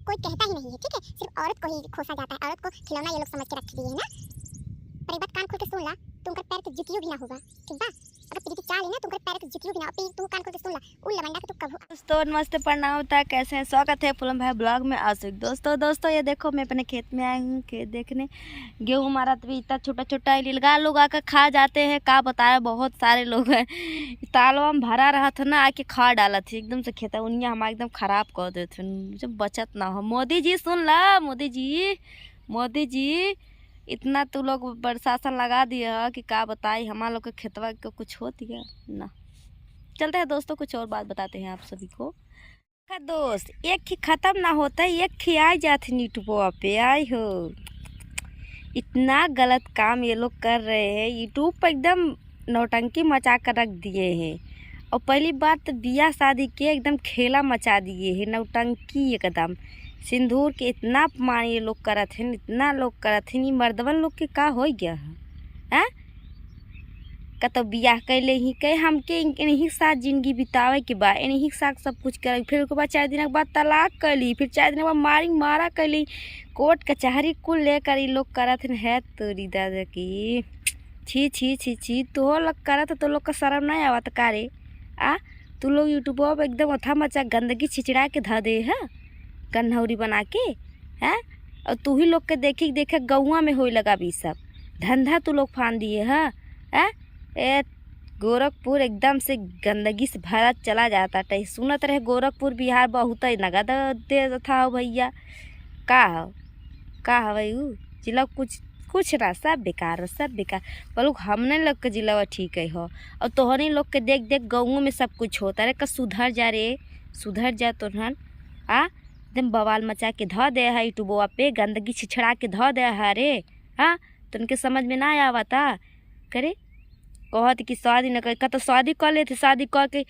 कोई कहता ही नहीं है, ठीक है? सिर्फ औरत को ही कोसा जाता है, औरत को खिलौना ये लोग समझ के रख दिए है ना। पर एक बात कान खोल के सुन ला, तुमकर पैर के जुतियो भी ना होगा, ठीक बा? अगर प्रीति चाह ली ना तुमकर पैर के जुतियो भी ना, फिर तू कान खोल के सुन ला, उ लवंडा के तू कभू। दोस्तों नमस्ते, प्रणाम होता, कैसे हैं? स्वागत है पूनम भाई ब्लॉग में। आज दोस्तों दोस्तों ये देखो मैं अपने खेत में आई हूँ, खेत देखने। गेहूँ हमारा तो इतना छोटा छोटा है, लीलगा लोग आकर खा जाते हैं, का बताया, बहुत सारे लोग हैं। तालवा में भरा रहा था ना, आके खा डाला थी एकदम से खेत उनिया हमारा एकदम ख़राब कर देते थे, जब बचत ना हो। मोदी जी सुन ला, मोदी जी, मोदी जी इतना तू लोग प्रशासन लगा दिया कि का बताई, हमारे लोग के खेतवा के कुछ हो दिया ना। चलते हैं दोस्तों, कुछ और बात बताते हैं आप सभी को। दोस्त एक ही ख़त्म ना होता है, एक ही आ जाते यूट्यूब पे आई हो। इतना गलत काम ये लोग कर रहे हैं, यूट्यूब पर एकदम नौटंकी मचा कर रख दिए हैं। और पहली बात तो बियाह शादी के एकदम खेला मचा दिए हैं, नौटंकी एकदम। सिंदूर के इतना अपमान ये लोग करत हैं, इतना लोग करत हैं, मर्दवन लोग के का हो गया है? आ? कतो बियाह कैले ही कह हमके इन्हीं के साथ जिंदगी बितावे के बा, इन्हीं के साथ सब कुछ करे। फिर उसके बाद 4 दिन के बाद तलाक कैली, फिर 4 दिन के बाद मारी मारा कैली, कोर्ट कचहरी कुल लेकर ये लोग करत है। तोरी दादा की छी छी छी छी, तो लोग करत तो लोग का शर्म नहीं आवत का रे? आ तू लोग यूट्यूब पर एकदम अथा मचा गंदगी छिचड़ा के ध दे है, कन्हौरी बना के हैं। और तू ही लोग के देखी देखे गौआ में होए लगा भी सब धंधा तू लोग फान दिए है। हैं ए गोरखपुर एकदम से गंदगी से भरा चला जाता टे। सुनत रहे गोरखपुर बिहार बहुत नगद दे था भैया, का हो का हवे उ जिला कुछ कुछ ना, सब बेकार सब बेकार। बोलू हमने लोग के जिला ठीक है हो, और तोहनी लोग के देख देख गाँवों में सब कुछ होता रे। का सुधर जा रे, सुधर जा तोहन। आ एकदम बवाल मचा के ध दे है यूट्यूबवा पे, गंदगी छिछड़ा के ध दे है रे। हाँ तो उनके समझ में ना आवता करे, कहत कि शादी न कर, तो शादी कर लेते। शादी कर के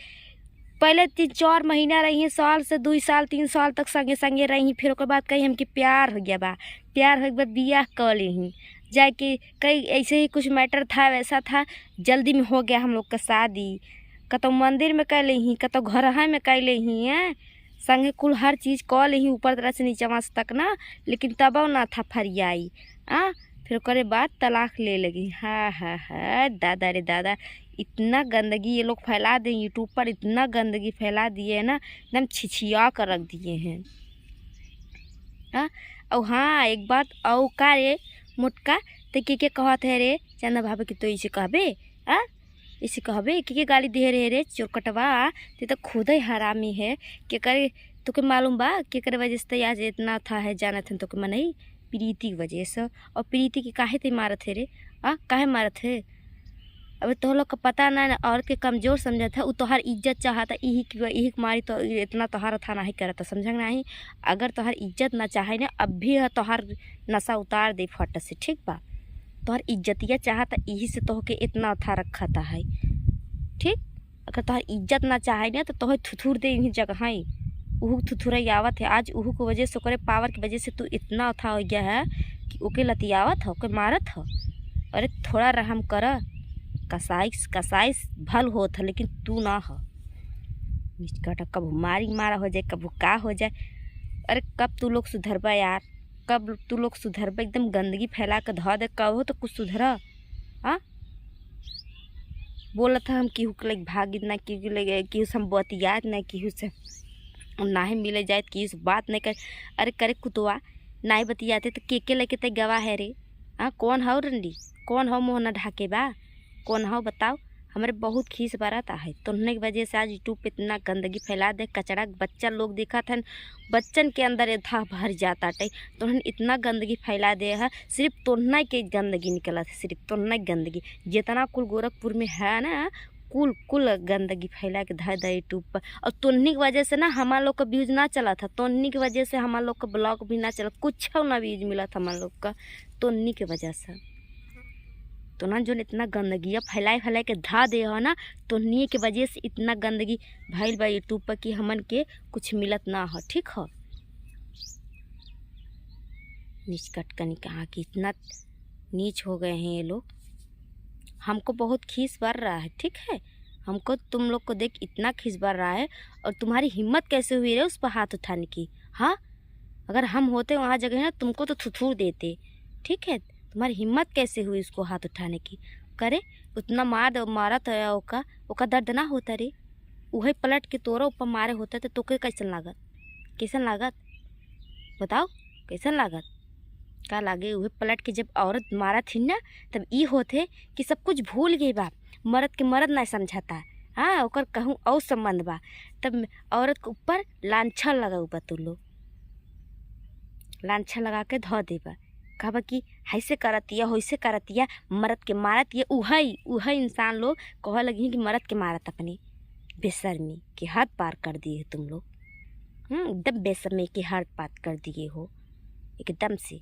पहले 3-4 महीना रही, साल से 2 साल 3 साल तक संगे संगे रही। फिर ओकर बाद कहीं हमके प्यार हो गया बा, प्यार हो के बाद बियाह कर ली जाके। कई ऐसे ही कुछ मैटर था, वैसा था, जल्दी में हो गया हम लोग का शादी। कतौ मंदिर में कर ली, कतौ घर में कर ली हैं, संगे कुल हर चीज़ कर ली ऊपर तरह से नीचवा तक ना, लेकिन तब ना था फरियाई। आ फिर ओकरे बाद तलाक ले लगी। हाँ हाँ हाँ दादा रे दादा, इतना गंदगी ये लोग फैला दें यूट्यूब पर, इतना गंदगी फैला दिए है ना, एकदम छिछिया कर रख दिए हैं। हाँ और हाँ एक बात और का रे मोटका, तो के कहत है रे चंदा भाभी की, तो इसे कहबे? आ इसे कहबे के गाली दे रे रे चोरकटवा, ते तो खुद ही हरामी है। के करे तोके मालूम बा के करे वजह से आज इतना था है जानत है तोके मनई, प्रीति की वजह से। और प्रीति के काहे ते मारत है रे? आ काहे मारत है? अबे तो लोग का पता ना, ना औरत के कमज़ोर समझत है, उ तोहार इज्जत चाहता, यही यही मारी तो इतना तोहार था नहीं करता, समझ नहीं? अगर तोहार इज्जत ना चाहे ना, अब भी है तोहार नशा उतार दे फट से, ठीक बा? तोहार इज्जतिया चाहता, यही से तोहके इतना था रखता है, ठीक? अगर तोहार इज्जत ना चाहे ना तो तोहे थुथुर दे इन्हीं जगह ही, उहू थुथुरई आवत है आज, उहू के वजह से, ओकरे पावर की वजह से तू इतना था हो गया है कि ओके लतियावत हो, ओके मारत हो। अरे थोड़ा रहम कर, कसाई कसाई भल होत है लेकिन तू ना हो। निचकट कब मारी मारा हो जाए, कब का हो जाए। अरे कब तू लोग सुधरबा यार, कब तू लोग सुधरबा? एकदम गंदगी फैला के धो दे, कब हो तो कुछ सुधरा। हाँ बोला था हम केहू के लगे भागी ना, केहू के लगे केहू से हम बतियात ना, केहू से ना ही मिले जाए, केहू से बात नहीं कर। अरे करे कुतवा ना बतियाते तो के के लेके ते गवाह है रे? हाँ कौन हौ रंडी, कौन हौ मोहना ढाके बा, कौन हौ बताओ? हमारे बहुत खीस बरता है तुमने की वजह से आज यूट्यूब पे इतना गंदगी फैला दे, कचरा बच्चा लोग देखा था, बच्चन के अंदर था भर जाता टे, तुहन इतना गंदगी फैला दे है, सिर्फ तोहना के गंदगी निकला है, सिर्फ तोहना गंदगी जितना कुल गोरखपुर में है ना, कुल कुल गंदगी फैला के धर दे यूट्यूब पर। और तोहनी की वजह से ना हमारे लोग का व्यूज ना चला था, तोहनी की वजह से हमारे लोग का ब्लॉग भी ना चला, कुछ ना व्यूज मिला था हमारे लोग का तोहनी की वजह से। तो ना जो इतना गंदगी फैलाए फैलाए के धा दे हो ना, तोहनी के वजह से इतना गंदगी भइल बा यूट्यूब पर कि हमन के कुछ मिलत ना हो, ठीक हो? निचकट कनी कहाँ कि इतना नीच हो गए हैं ये लोग। हमको बहुत खीस बढ़ रहा है, ठीक है? हमको तुम लोग को देख इतना खीस बढ़ रहा है। और तुम्हारी हिम्मत कैसे हुई रे उस पर हाथ उठाने की? हाँ अगर हम होते वहाँ जगह ना तुमको तो थुथुर देते, ठीक है। तुम्हारी हिम्मत कैसे हुई उसको हाथ उठाने की? करे उतना मार दो, मारा तो है ओका, ओका दर्द ना होता रे, वही पलट के तोरा ऊपर मारे होता तो तोके कैसन लागत, कैसन लागत बताओ, कैसन लागत का लागे? वही पलट के जब औरत मारा थी ना तब ई होते कि सब कुछ भूल गई बा, मर्द के मर्द ना समझाता, हाँ ओकर कहूँ और संबंध बा, तब औरत के ऊपर लांछन लगाऊ बा, तू लोग लांछन लगा के धो देबा, कहबा कि ऐसे करतिया वैसे करतिया, मर्द के मारत ये, उहई उहई इंसान लोग कह लगी कि मर्द के मारत अपनी बेशर्मी के हद पार कर दिए तुम लोग, एकदम बेशर्मी के हद पार कर दिए हो एकदम से।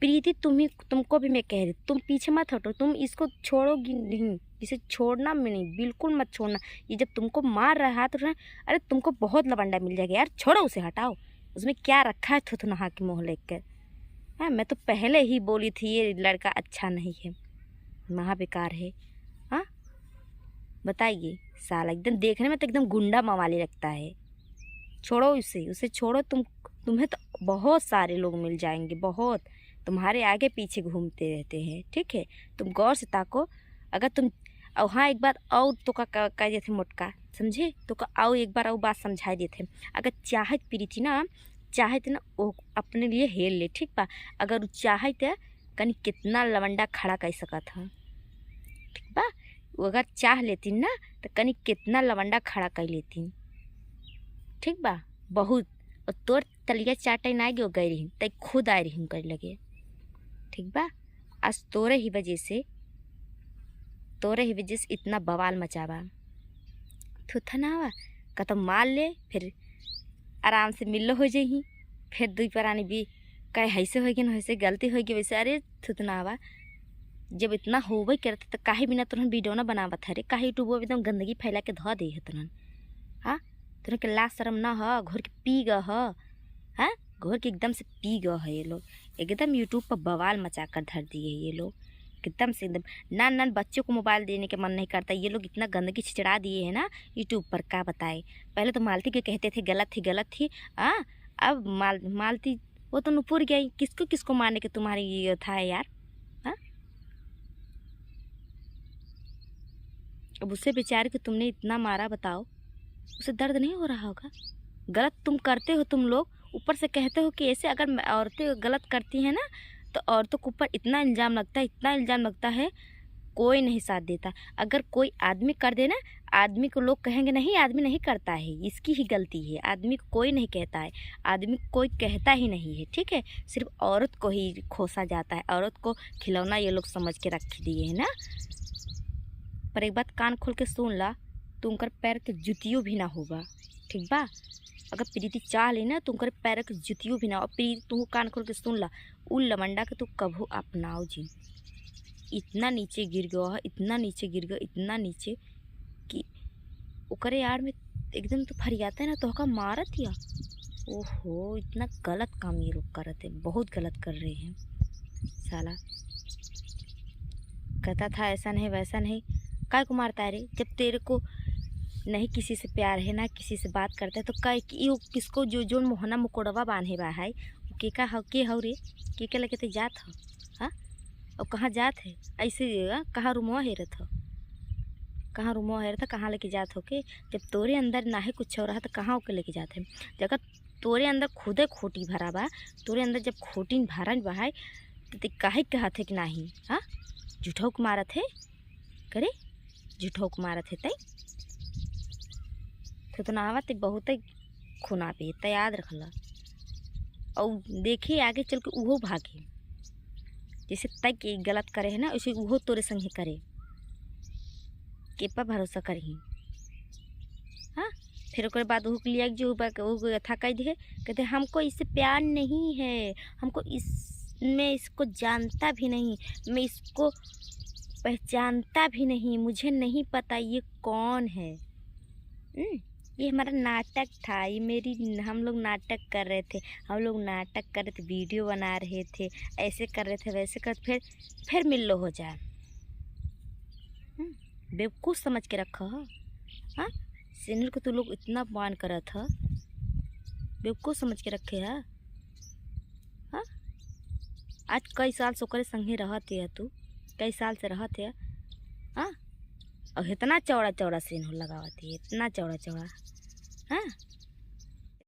प्रीति तुम्ही, तुमको भी मैं कह रही, तुम पीछे मत हटो, तुम इसको छोड़ोगी नहीं, इसे छोड़ना भी नहीं, बिल्कुल मत छोड़ना। ये जब तुमको मार रहा है हाथ उठा, अरे तुमको बहुत लवंडा मिल जाएगा यार, छोड़ो उसे, हटाओ, उसमें क्या रखा है थुथुनहा के मुँह लेकर। हाँ मैं तो पहले ही बोली थी ये लड़का अच्छा नहीं है, महाबेकार है। हाँ बताइए, साला एकदम देखने में तो एकदम गुंडा मवाली लगता है। छोड़ो उसे, उसे छोड़ो, तुम्हें तो बहुत सारे लोग मिल जाएंगे, बहुत तुम्हारे आगे पीछे घूमते रहते हैं, ठीक है। तुम गौर से ताको, अगर तुम, और हाँ एक बार और तो का कह देते मोटका, समझे, तो का आओ एक बार और बात समझा देते, अगर चाहत प्रीति ना, चाहत ना वो अपने लिए हेल ले, ठीक बा, अगर वो चाहत कहीं कितना लवंडा खड़ा कर सकत है, ठीक बा, वो अगर चाह लेती ना तो कहीं कितना लवंडा खड़ा कर लेती, ठीक बा, बहुत। और तोर तलिया चाटे ना गयो गई रही तई खुद आए रही कर लगे, ठीक बा। आज तोरे ही वजह से, तोरे ही वजह से इतना बवाल मचावा, थुथनावा का तो मार ले, फिर आराम से मिलो हो जाही, फिर दुई प्राणी भी कहे ऐसे हो गई वैसे गलती हो गई वैसे। अरे थुथनावा जब इतना होबे करते तो काहे बिना तुरंत वीडियो ना बनावत है रे, काहे यूट्यूब एकदम गंदगी फैला के धो दे है तुरंत। हाँ तुरंत के लाज शर्म ना ह, घोर के पी ग ह, हाँ घोर के एकदम से पी ग है ये लोग, एकदम यूट्यूब पर बवाल मचा कर धर दिए ये लोग एकदम से एकदम। नान नान बच्चों को मोबाइल देने के मन नहीं करता, ये लोग इतना गंदगी छिचड़ा दिए हैं ना यूट्यूब पर, क्या बताए। पहले तो मालती के कहते थे गलत थी गलत थी, हाँ अब मालती वो तो नुपुर गई, किसको किसको मारने के तुम्हारी ये था यार। हाँ अब उसे बेचारे को तुमने इतना मारा, बताओ उसे दर्द नहीं हो रहा होगा? गलत तुम करते हो तुम लोग, ऊपर से कहते हो कि ऐसे अगर औरतें गलत करती हैं ना तो औरतों के ऊपर इतना इल्ज़ाम लगता है, इतना इल्ज़ाम लगता है, कोई नहीं साथ देता। अगर कोई आदमी कर दे ना, आदमी को लोग कहेंगे नहीं आदमी नहीं करता है, इसकी ही गलती है, आदमी को कोई नहीं कहता है, आदमी को कोई कहता ही नहीं है, ठीक है। सिर्फ औरत को ही खोसा जाता है, औरत को खिलौना ये लोग समझ के रख दिए हैं ना। पर एक बात कान खोल के सुन ला, तुमकर पैर के जुतियों भी ना होगा, ठीक बा। अगर प्रीति चाह ले ना तुमकर पैर के जुतियों भी ना हो। प्रीति तू कान खोल के सुन ला, उ लवंडा के तू कभू अपनाओ जी। इतना नीचे गिर गया है, इतना नीचे गिर गया, इतना नीचे कि ओकरे यार में एकदम तो फरियाता है ना, तो का मारत या। ओहो इतना गलत काम ये लोग करते हैं, बहुत गलत कर रहे हैं साला। कहता था ऐसा नहीं वैसा नहीं, काय को मारता है रे? जब तेरे को नहीं किसी से प्यार है ना किसी से बात करता है तो काय कि यो किसको जो जो मोहना मुकोड़वा बांधे बा है, के का हो के हो रे, के के लगे ते जात हो? हाँ और कहाँ जात है ऐसे? हाँ? कहाँ रूमवा हेरत हो, कहाँ रूमवा हेरत हो, कहाँ लेके जात हो के? जब तोरे अंदर ना है कुछ हो रहा तो कहाँ ओके लेके जात है? जगह तोरे अंदर खुदे खोटी भरा बा, तोरे अंदर जब खोटी भरल बा है तो ते काहे कहत है कि नाही? हाँ झूठो के मारत है, करे झूठो के मारत है तई तो ना आवत बहुत खुना पे त याद रखला। और देखे आगे चल के उहो भागे, जैसे तय के गलत करे है ना वैसे उहो तोरे संगे करे, के पर भरोसा करही। हाँ फिर ओकरे बाद ओहू के लिया जो था कह दे, कहते हमको इससे प्यार नहीं है, हमको इस मैं इसको जानता भी नहीं, मैं इसको पहचानता भी नहीं, मुझे नहीं पता ये कौन है। ये हमारा नाटक था, ये मेरी, हम लोग नाटक कर रहे थे, हम लोग नाटक कर रहे थे, वीडियो बना रहे थे, ऐसे कर रहे थे वैसे कर, फिर मिल लो हो जाए। बेवकूफ़ समझ के रखा हो। हाँ सीनियर को तू लोग इतना अपमान करत ह, बेवकूफ़ समझ के रखे है। आज कई साल से ओकरे संगे रहत है तू, कई साल से रहत है। हाँ, और इतना चौड़ा चौड़ा सीन हो लगावत है, इतना चौड़ा चौड़ा। हाँ।